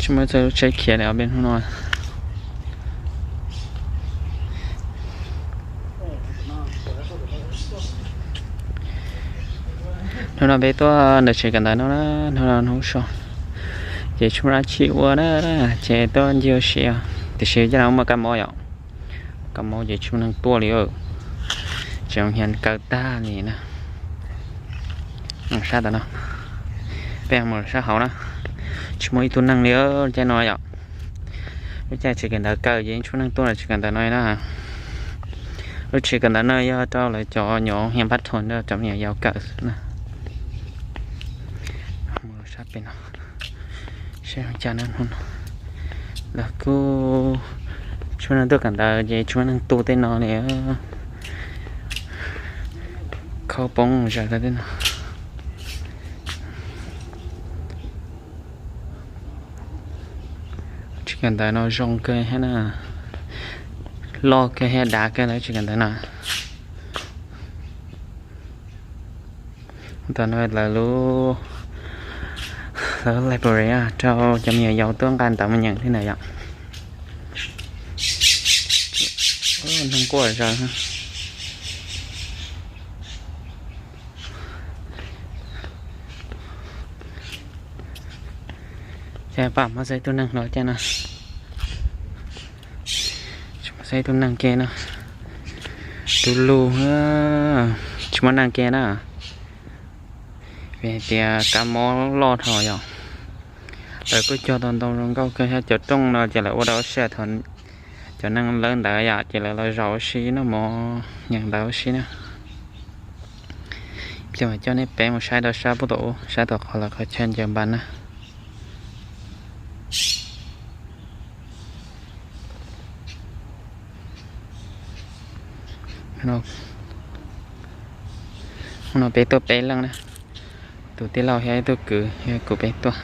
Tsis muaj txog lub tsheb khiav li os peb hnub no. Hnub no peb tuaj ntawm tsev kawm ntawv no na, hnub no hnub so ces tsis muaj dab tsi ua na, ces tuaj ncig ua si os. Tiam sis coj no muaj kab mob yom, kab mob ces tsis muaj neeg tuaj li, tsev hnyiab kaw tag li na. Sab tom no, peb mus sab hauv na, tsis muaj ib tug neeg li caij no yom. Lub caij tsev kawm ntawv kaw ces tsis muaj neeg tuaj lub tsev kawm ntawv no na. Lub tsev kawm ntawv no yog rau lawv cov nyuam hnyiab pab thom, cov me nyuam yaus kawm xwb na. Mus sab pem no, seb ua cas na, hnub no lawv kuj tsis muaj neeg tuaj kawm ntawv ces tsis muaj neeg tu tej no li. Khaub poob zaws rau tej no. Tsev kawm ntawv no zoo kawg thiab na, loj kawg thiab dav kawg lawv tsev kawm ntawv no. Tam no lawv lub, lawv library rau cov me nyuam yaus tuaj nqa ntawv mus nyeem tej ntawd yom. Neeg quaj zog. Ces pam muab xaiv tus neeg los cas no. Tsis muaj xaiv tus neeg ke no. Tus lug, tsis muaj neeg ke na. Vim hais tias kab mob loj dhau yom. Lawv kuj cog tau ntoo zoo nkauj kawg thiab, cov rooj no ces lawv ua rau ua si, thaum cov neeg lawv ntawd yom ces lawv los zaum ua si noj mov nyeem ntawv ua si na. Ces mam coj nej peb mus saib rau sab pub tom ub, saib tom qhov lawv qhov chaw ncaws npas na. Hnub no peb tuaj peb leej na, tus tij laug thiab ib tug kwv thiab kuv peb tuaj,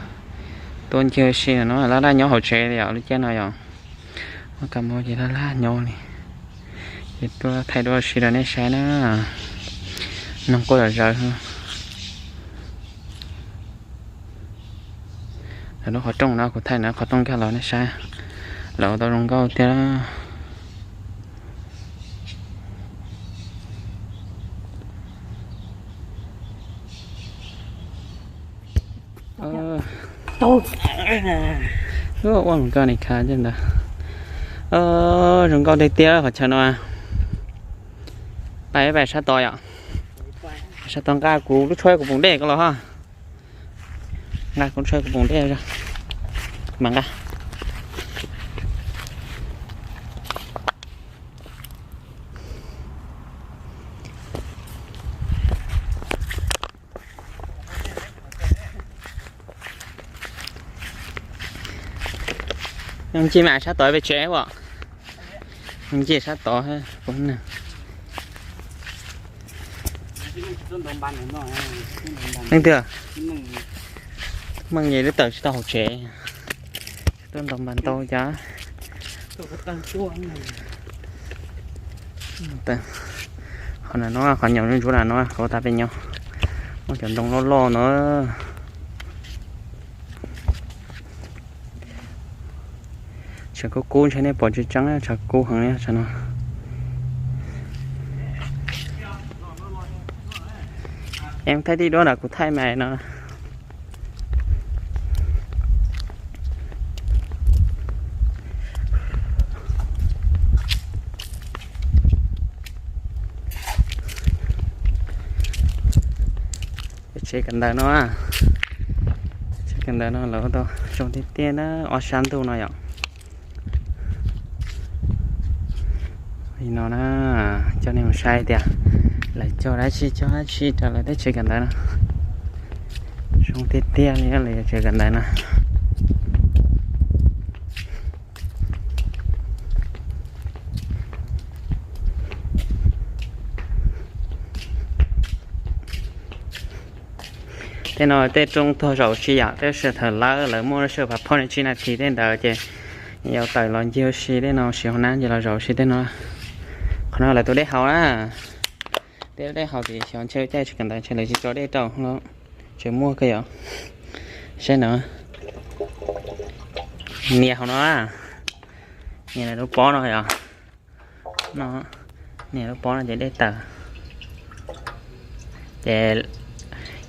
tuaj ncig ua si no, laj laj nyob hauv tsev li yom, lub caij no yom. Muaj kab mob ces laj laj nyob li, ces tuaj thaij duab ua si rau nej saib na. Neeg quaj zom zaws. Lawv lub qhov rooj no kuv thaij no qhov rooj nkag los nej saib, lawv ua tau zoo nkauj tiag. Ua nkauj ni kha ntawd. Zoo nkauj tiag tiag qhov chaw no. Pais pais sab tod yom. Sab tod nqa kuv lub tshuab kuv poom dej ko los ho. Nqa kuv lub tshuab kuv poom dej, mas nqa. Nce mas sab tod pem tsev as. Nce sab tod. Leej twg? Meej, yus twb tawm tsis tau hauv tsev. Tuaj ntaus npas ntau cas. Qhov no, qhov nyob ntsuab ntsuab no, qhov tas pem nyob, muaj cov ntoo loj loj no. Tshav kub kub ntshe nej pom tsis tseeb, tshav kub heev li tshav no. Em thaij tib duab ntawm kuv thaij mas no. Tsev kawm ntawv no, tsev kawm ntawv no lawv ua tau zoo tiag tiag na, ob sab ntug no yom. Li no na, coj nej mus saib tias lawv cog dab tsi cog dab tsi rau lawv tej tsev kawm ntawv no. Zoo tiag tiag li lawv tsev kawm ntawv no. Tej no tej rooj tog zaum si yom, tab sis thaum lawv lawv muaj lub sij hawm pab phoj ni tsib nas this tej ntawd ces yuav tawm los ncig ua si tej no, siv hauv nab ces los zaum si tej no. Qhov no lawv tus dej haus na, tej dej haus ces xyov ntshe caij tsev kawm ntawv ntshe lawv tsis tso dej rau los tseem muaj kawg yom. Saib no. Nias hauv no, nias lub pob no yom, no, nias lub pob no ces dej tawm. Ces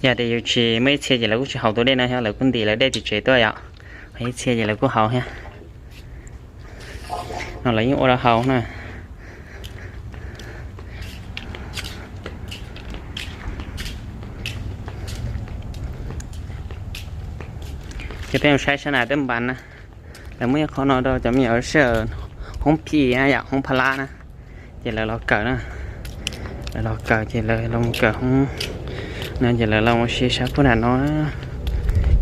yog tias yus tsis muaj ib txhia ces lawv kuj tsis haus tus dej no thiab, lawv kuj ntim lawv dej tim tsev tuaj yom. Ho ib txhia ces lawv kuj haus thiab. No lawv yeej ua rau haus na. Ces peb mus saib sab na twb npas na. Lawv muaj ib qho no rau cov me nyuam sij hawm hoob phim na yom, hoob pha lab na. Ces lawv los kawm na. Lawv los kawm ces lawv los kawm hoob no ces lawv los ua si sab puag nram no.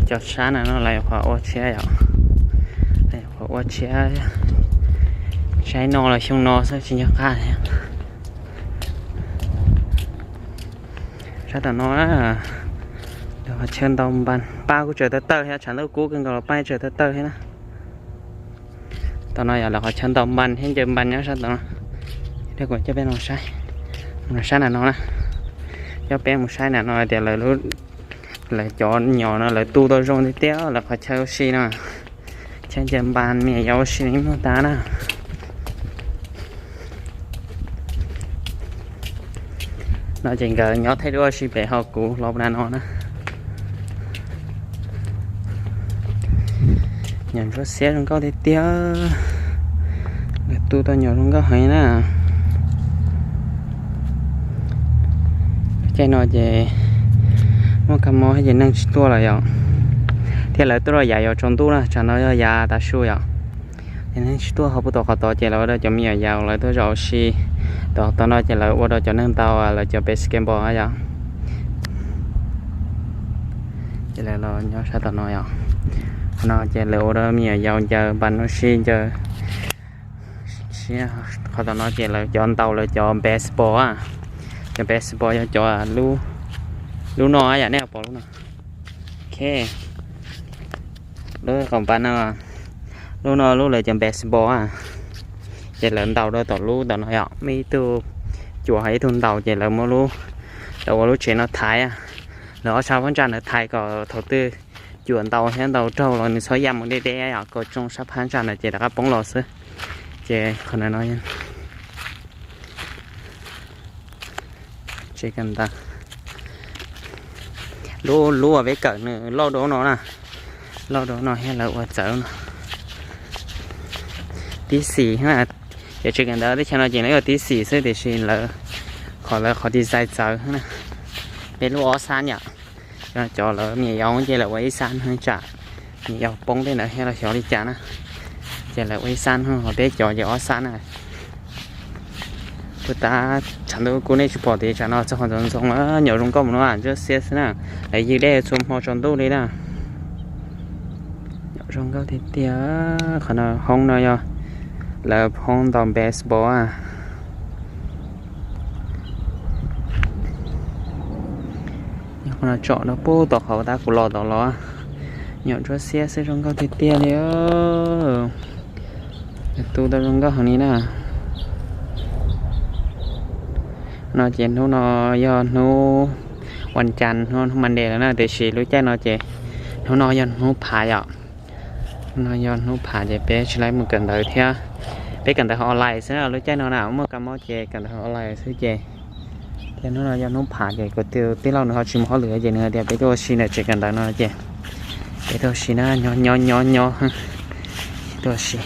Cov sab na no lawv yuav qhuav ua tshiab yom. Lawv yuav qhuav ua tshiab, saib no los xyoo no xwb tsis nco qab thiab. Sab tom no, lawv qhov chaw ntau npas, paj kuj tsaws tawv tawj thiab, tshav ntuj kub kawg nkaus los paj tsaws tawv tawj thiab na. Tom no yog lawv qhov chaw ntau npas thiab ncaws npas nyob sab tom no. Kuv coj peb mus saib, mus sab nram no na. Coj peb mus saib nram no tias lawv cov nyom no lawv tu tau zoo tiag tiag lawv qhov chaw ua si no. Chaw ncaws npas me nyuam yaus ua si no muaj tas na. No ces nkawd nyob thaij duab ua si pem hauv kuv los nram no na. Nyuam ntsuab xiab zoo nkauj tiag tiag. Lawv tu tau nyuam zoo nkauj heev na. Lub caij no ces muaj kab mob ces neeg tsis tuaj lawm yom. Thiab lawv tuaj rau yav yuav tsaus ntuj na, tsam no yog yav tav su yom. Ces neeg tsis tuaj, ho puag tom qhov tod ces lawv ua rau cov me nyuam yaus lawv tuaj zov ua si. Tom, tom no ces lawv ua rau cov neeg ntau lawv cov pes skateboard yom. Ces lawv los nyob sab tom no yom. Qhov no ces lawv ua rau me nyuam yaus ncaws npas ua si ncaws. Qhov tom no ces lawv cov ntau lawv cov basketball, cov basketball yog cov lub no yom, nej pom lub no. Ok, lub qhov npas no, lub no lub lawv cov basketball. Ces lawv ntaus rau tom lub tom no yom, muaj ib tug cuam ho ib tug ntaus ces lawv muab lub, lawv ua lub tsev no thaiv. Lawv ob sab phab ntsa ntawd thaiv kom thaum twg cuam ntaus thiab ntaus raug los nws txhob ya mus deb deb yom, kom tsoo sab phab ntsa ntawd ces rov qab poob los xwb. Ces qhov no, tsev kawm ntawv, lub, lub uas peb kawm nws loj dua no na, loj dua no thiab lawv ua txawv no. Tib xis, cov tsev kawm ntawv teb chaws no ces lawv ua tib xis xwb tiam sis lawv, qhov lawv qhov design txawv na. Peb lub ob xab yom, cov lawv me nyuam yaus ces lawv ua ib xab tsam me nyuam yaus poob tej ntawd thiab los xyov li cas na. Ces lawv ua ib xab, ho peb cov ces ob xab na. Puag ta tshav ntuj kub nej tsis pom tias tsam no txog qhov ntxoov ntxoo, nyuam zoo nkauj mus no ntsuab xiab xwb na. Lawv ywg dej txhua hmo tsaus ntuj li na. Nyuam zoo nkauj tiag tiag. Qhov no hoob no yog lawv hoob ntaus basketball. Nyob qhov no tsom rau puag tom qhov tab kuv los tom los. Nyuam ntsuab xiab xwb zoo nkauj tiag tiag li. Tu tau zoo nkauj heev li na. No ces hnub no yog hnub vas cas, hnub, hnub Monday lawm na, tiam sis lub caij no ces hnub no yog hnub phav yom. Hnub no yog hnub phav ces peb tsis laib mus kawm ntawv thiab. Peb kawm ntawv hauv online xwb na, lub caij no na muaj kab mob ces kawm ntawv hauv online xwb ces. Ces hnub no yog hnub phav ces kuv tus tij laug nws ho tsis mus hauj lwm ces nws hais tias peb tuaj ua si ntawm tsev kawm ntawv no ces peb tuaj ua si na, nyob nyob nyob nyob, tuaj ua si.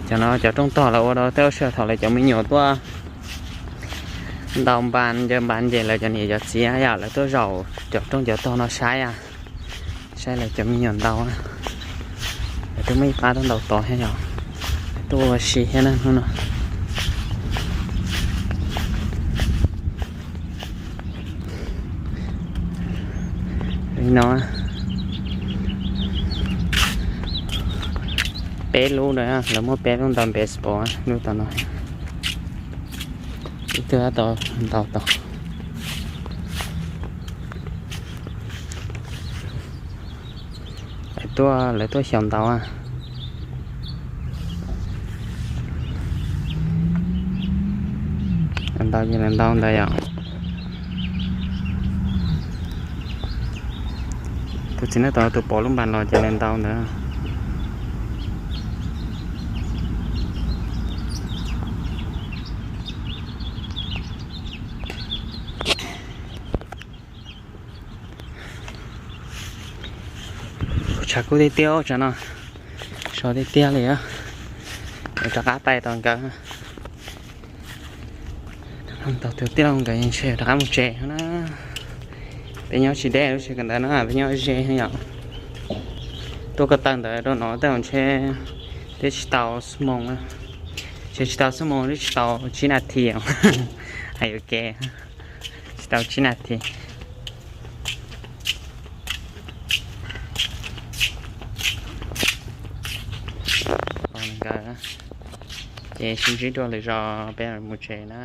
Cov no cov rooj tog lawv ua rau tej lub sij hawm thaum lawv cov me nyuam tuaj ntaus npas ncaws npas ces lawv cov niam cov txiv yom, lawv tuaj zaum cov rooj cov tog no saib, saib lawv cov me nyuam ntaus. Lawv twb muaj ib pab tuaj ntaus tod thiab yom, tuaj ua si thiab na hnub no. Li no, peb lub na, lawv muaj peb lub ntaus baseball, lub tom no, ib tug tab tom ntaus tod. Lawv tuaj, lawv tuaj xyaum ntaus. Lawv ntaus ces lawv ntaus ntawd yom. Tus txiv neej tod tus pom lub npas los ces lawv ntaus ntawd. Tshav kub tiag tiag tsam no, sov tiag tiag li. Rov qab pais tos nkawd, tos tus tij laug nkawd ntshe rov qab mus tsev na. Peb nyob tsis deb lub tsev kawm ntawv no, peb nyob ze yom. Tuaj ko taw ntawd rau no tej zaum ntshe twb tsis tau xuab moos, ntshe tsis tau xuab moos, twb tsis tau tsib nas this. Hais yuav kev, tsis tau tsib nas this. Nkawd, ces sib ntsib dua lwm zaus peb mus tsev na.